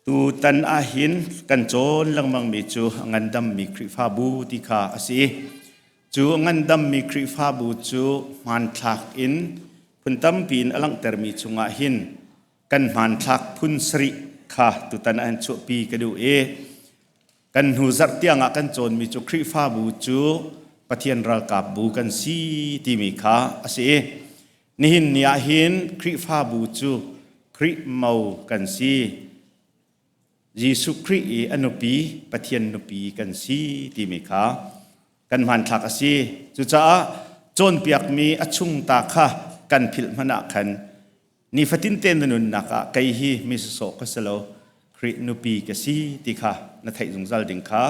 Tutan ahhin kan cawn lengmangmi cu a ngandammi Khrihfabu ti kha a si. Cu a ngandammi Khrihfabu cu hmanthlak in phun tampi in a langhtermi chungah hin kan hmanthlak phun sarih kha tutan ah hin chuahpi ka duh i kan hnu zarh tiang ah kan cawnmi cu Khrihfabu cu Pathian ralkapbu kan si timi kha a si i nihin ni ah hin Khrihfabu cu Khrih mo kan si. Jesuh Khrih i a nupi Pathian nupi kan si timi kha kan hmanthlak a si. Cucaah cawnpiakmi a chungta kha kan philh hmanh ah khan nifatin te na nunnak ah kei hi mi sawsawh ka si lo, Khrih nupi ka si ti kha na theih zungzal ding kha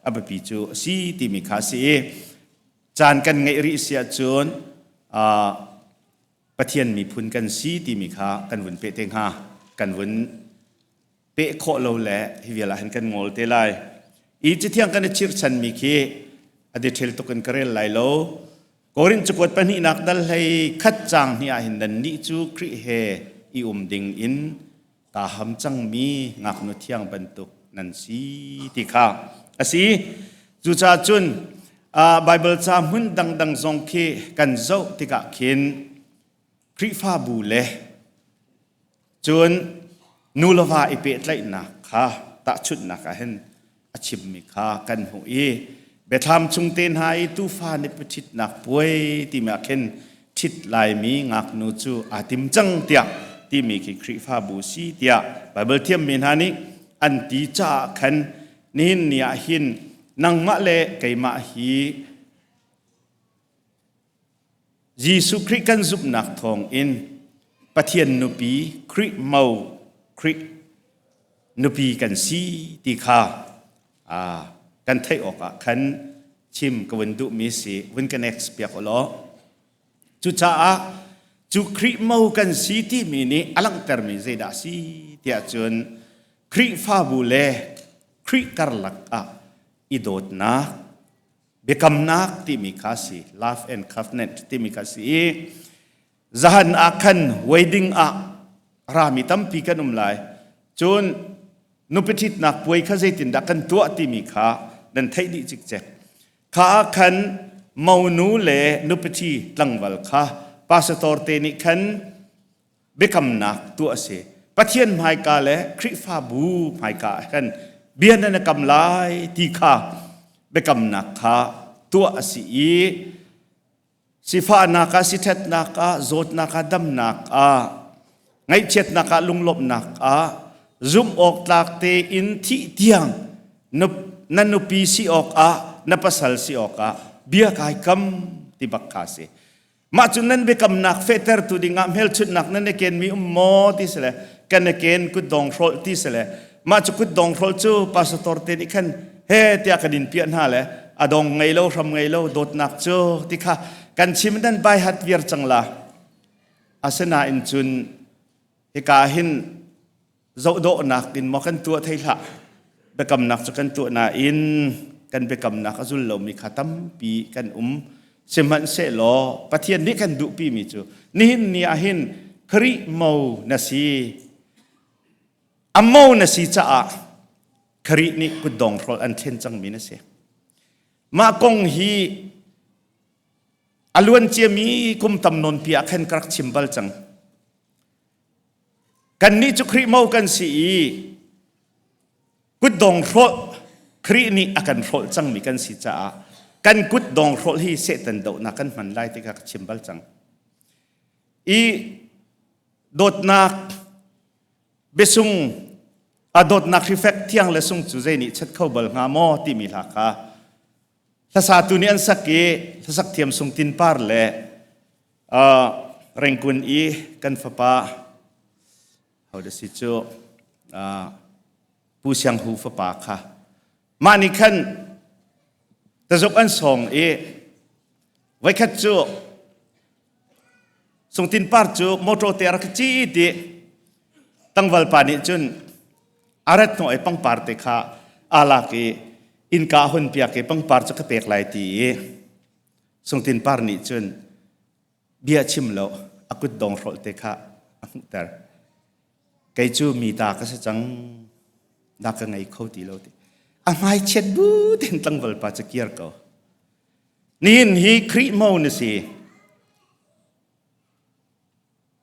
a biapi cu a si timi kha a si i caan kan ngeih rih si ahcun Pathian miphun kan si timi kha kan vun peh te hnga. Kan vun peh khawh lo le hi vial ah hin kan ngol te lai. I cathiang kan i chirchanmi khi a detail tuk in ka rel lai lo. Korin cakuat pahnihnak dal hlei khat caang hnih ah hin nannih cu Khrih he i um ding in kaa ham cangmi ngaknu thiang bantuk nan si ti kha a si. Cucaah cun Baibal ca hmun dangdang zong khi kan zoh tikah khin Khrihfabu le cun nu le va i pehtlaihnak kha tahchunhnak ah hin a chimmi kha kan hmuh i Biathlam chung te hna i tufa nih ṭhitnak puai timi ah khin ṭhit laimi ngaknu cu aa tim cang tiah timi khi Khrihfabu si tiah Baibal thiammi hna nih an ti caah khan nihin ni ah hin nangmah le keimah hi Jesuh Khrih kan zumhnak thawngin Pathian nupi Khrih mo Khrih nupi kan si ti kha kan theih awkah khan chim ka vun duhmi si vun ka next piak u law. Cucaah cu Khrih mo kan si timi nih a langhtermi zeidah a si tiah cun Khrihfabu le Khrih karlak ah i dawtnak biakamnak timi kha si, love and covenant timi kha si i zahan ah khan wedding ah rami tampi kan um lai. Cun nupi ṭhitnak puai kha zeitindah kan tuah timi kha nan theih dih cikcek. Kha ah khan monu le nupi ṭhi tlangval kha pastor te nih khan biakamnak tuah a si. Pathian hmaika le Khrihfabu hmaika ah khan bia nan i kam lai ti kha biakamnak kha tuah a si i sifahnak ah, sithatnak ah, zawtnak ah, damnak ah, ngaihchiatnak ah, lunglawmhnak ah zumh awk tlak tein thih tiang na nupi si awkah, na pasal si awkah bia kai kam ti bak kha si. Mah cu nan biakamnak fehtertu dingah hmelchunhnak nan i kenmi um maw ti si le kan i ken kutdong hrolh ti si le mah cu kutdong hrolh cu pastor te nih khan he tiah kan in piah hna le a dong ngei lo hram ngei lo dawtnak cu ti kha kan chim nan bai hat viar cang la. Asinain cun hika hin zohdawhnak in maw kan tuah thei hlah, biakamnak cu kan tuah nain kan biakamnak a zul lomi kha tampi kan um. Sihmanhsehlaw Pathian nih kan duhpimi cu nihin ni ah hin Khrih mo na si, a mo na si caah Khrih nih kutdong hrolh an thlen cangmi na si. Mah kong hi a luan ciami kum tam nawn pi ah khan ka rak chim bal cang. Kannih cu Khrih mo kan si i kutdong hrawlh Khrih nih a kan hrawlh cangmi kan si caah kan kutdong hrawlh hi Satan dohnak kan hman lai ti kha ka chim bal cang. I dawtnak biasung a dawtnak hrifek thiang le sung cu zei nih chat kho bal hnga maw timi hla kha hlasatu nih an sak i hlasak thiam Sung Tin Par le Rengkun i kan fapa ho si cu Pu Siang Hu fapa kha mah nih khan tazuk an sawng i voikhat cu Sungtin Par cu motor te a rak ci ti tangval pa nih cun a rat hnawh i pangpar te kha aa lak i innka hun piak i pangpar cu ka pek lai ti i Sungtin Par nih cun bia chim lo a kut dong hrolh te kha a hmuhter. Kei cu mi ta ka si cang. Na ka ngei kho ti lo ti. A hmai chiat bu ten tlangval pa cu kir ko. Nihin hi Khrih mo na si.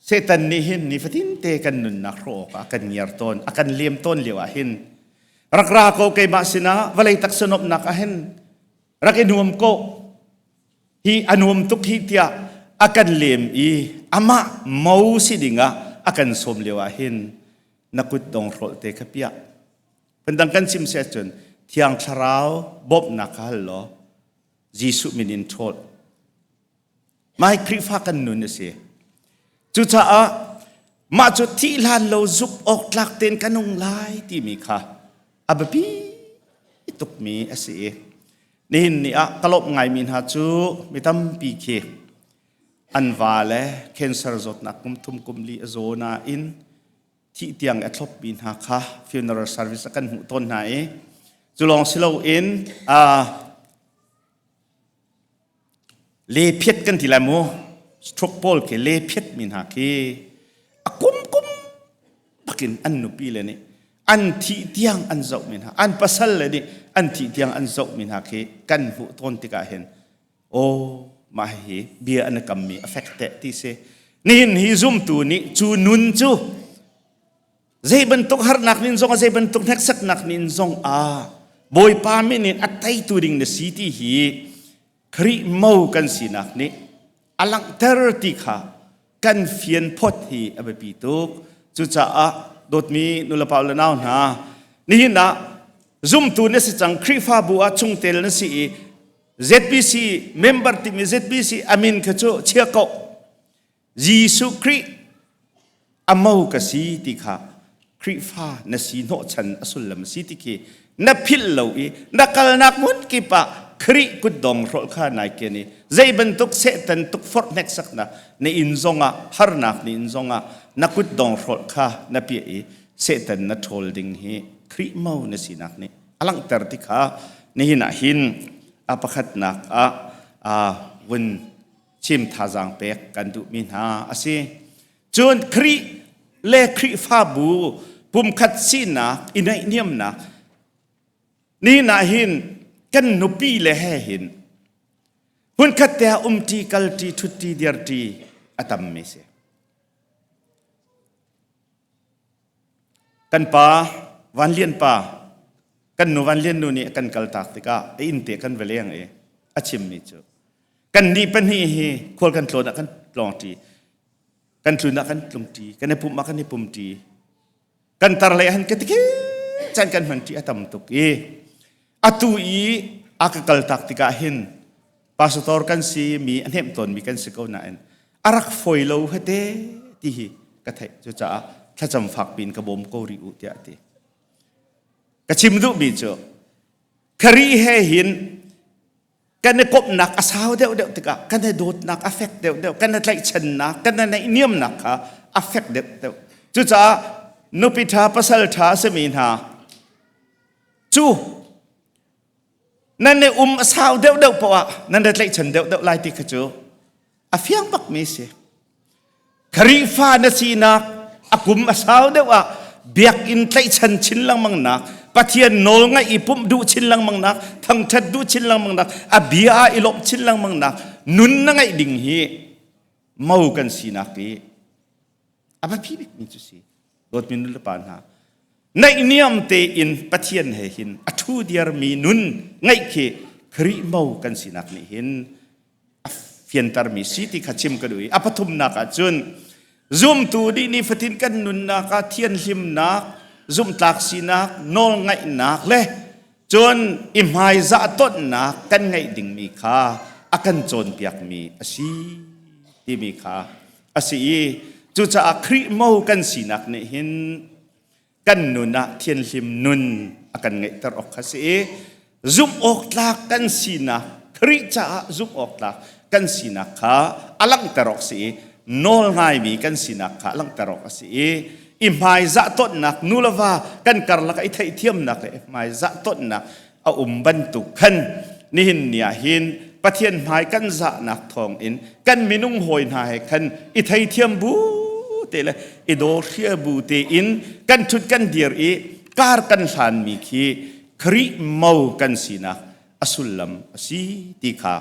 Satan nih hin nifatin te kan nunnak hrawh awkah a kan ngiar tawn, a kan lem tawn lio ah hin rak ra ko keimah sinah vawlei taksa nuamhnak ah hin rak i nuam ko hi a nuam tuk hi tiah a kan lem i amah mo si dingah a kan sawm lio ah hin na kut dong hrawlh te kha piah. Phundang kan chim si ahcun Thiang Thlarau bawmhnak kha hal law Jesuh min in ṭhawl. Mah hi Khrihfa kan nun a si. Cucaah mah cu thih hlan lo zumh awk tlak tein ka nung lai timi kha a biapi tukmi a si i nihin ni ah ka lawmh ngaimi hna cu mi tampi khi an va le cancer zawtnak kum thum kum li a zaw nain thih tiang a thlopmi hna kha funeral service a kan hmuh tawn hna i cu lawng si loin Lephiat kan ti lai mu. Stroke pawl khi lephiat mi hna khi a kum kum bakin an nupi le nih an thih tiang an zoh mi hna an pasal le nih an thih tiang an zoh mi hna khi kan hmuh tawn tikah hin aw mah hi bia an kam mi a fek teh ti si nihin hi zumtu nih cu nun cu zei bantuk harnak nin zong zei bantuk hneksaknak nin zong ah Bawipa min in a teitu ding na si ti hi Khrih mo kan sinak nih a langhter ti kha kan fian phot hi a biapi tuk. Cucaah dawtmi nulepa le nau hna nihin ah zumtu na si cang Khrihfabu ah chungtel na si i ZBC member timi ZBC amin kha cu chia ko Jesuh Khrih a mo ka si ti kha Khrihfa na si hnawhchan a sullam a si ti khi na philh lo i na kalnak hmun kip ah Khrih kutdong hrolh kha nai ken i zei bantuk Satan tukforh hneksaknak na inn zongah harnak na inn zongah na kutdong hrolh kha na piah i Satan na ṭhawl ding hi Khrih mo na sinak nih a langhter ti kha nihin ah hin a pakhatnak ah vun chim thazaang pek kan duhmi hna a si. Cun Khrih le Khrihfabu pumkhat sinak i naihniamnak nihin ah hin kan nupi le he hin hmunkhat te ah umṭi kalṭi ṭhutṭi dirṭi a tammi si. Kan pa Van Lian pa kan nu Van Lian nu nih a kan kaltak tikah a inn te kan va leng i a chimmi cu kannih pahnih hi khual kan tlawn ah kan tlawngṭi kan tlun ah kan tlungṭi kan i pumh ah kan i pumṭi kan tar lei han ka tikhin caan kan hmanṭi a tam tuk i atu i a ka kaltak tikah hin pastor kan si mi a hnemh tawnmi kan si ko nain a rak fawi lo hete ti hi ka theih cucaah thlacam fak piin ka bawm ko rih u tiah a ti ka chim duhmi cu Khrih he hin kan i komhnak a sau deuhdeuh tikah kan i dawtnak a fek deuhdeuh kan i tlaihchannak kan i naihniamnak kha a fek deuhdeuh cucaah nupi ṭha pasal ṭha a simi hna cu nan i um a sau deuhdeuh poah ah nan i tlaihchan deuhdeuh lai ti kha cu a fiang bakmi si Khrihfa na sinak a kum a sau deuh ah biakinn tlaihchan chin lengmang nak Pathian nawl ngaih i pumh duh chin lengmang nak thangṭhat duh chin lengmang nak a bia ah i lawmh chin lengmang nak nun na ngeih ding hi mo kan sinak i a biapi bikmi cu si dawtmi nu le pa hna naihniam tein Pathian he hin a ṭhu diarmi nun ngeih khi Khrih mo kan sinak nih hin a fiantermi si ti kha chim ka duh i a pathumnak ah cun zumtu nih nifatin kan nunnak ah thianhlimnak zumhtlak sinak nawlngaihnak le cun i hmaizah tonnak kan ngeih dingmi kha a kan cawnpiakmi a si timi kha a si i cucaah Khrih mo kan sinak nih hin kan nun ah thianhlim nun a kan ngeihter awk kha si i zumh awk tlak kan sinak Khrih caah zumh awk tlak kan sinak kha a langhter awk si i nawl ngaimi kan sinak kha a langhter awk a si i i hmaizah tonnak nu le va kan karlak i theihthiamnak le i hmaizah tonnak a um bantuk khan nihin ni ah hin Pathian hmai kan zahnak thawngin kan minung hawi hna he khan i theithiam bu te le i daw hria bu tein kan ṭhut kan dir i. Kar kan hlanmi khi Khrih mo kan sinak a sullam a si ti kha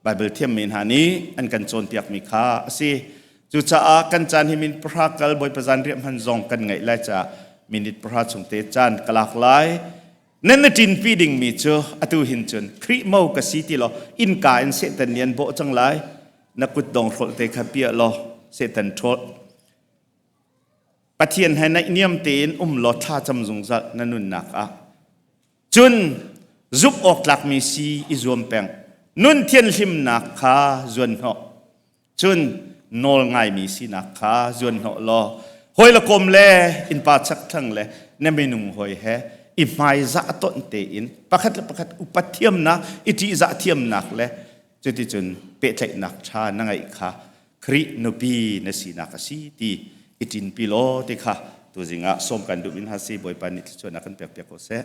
Baibal thiammi hna nih an kan cawnpiakmi kha a si. Cucaah kan caan hi minute pahra kal Bawipa zanriah hman zong kan ngaih lai caah minute pahra chung te caan ka lak lai. Nan na ṭinpi dingmi cu atu hin cun Khrih mo ka si ti law innka in Satan nih an bawh cang lai. Na kutdong hrolh te kha piah law Satan ṭhawl. Pathian he naihniam tein um law thla cam zungzal na nunnak ah. Cun zumh awk tlakmi si i zuam peng. Nun thianhlimnak kha zuan hnawh. Cun nawl ngaimi sinak kha zuan hnawh law hawi le kom le innpa chakthlang le na minung hawi he i hmaizah tonh tein pakhat le pakhat upat thiamnak i ṭihzah thiamnak le cuticun pehtlaihnak ṭha na ngeih kha Khrih nupi na sinak a si ti i ṭinpi law ti kha tuzing ah sawm kan duh in ha si Bawipa nih thluachuahnak kan pek piak ko seh.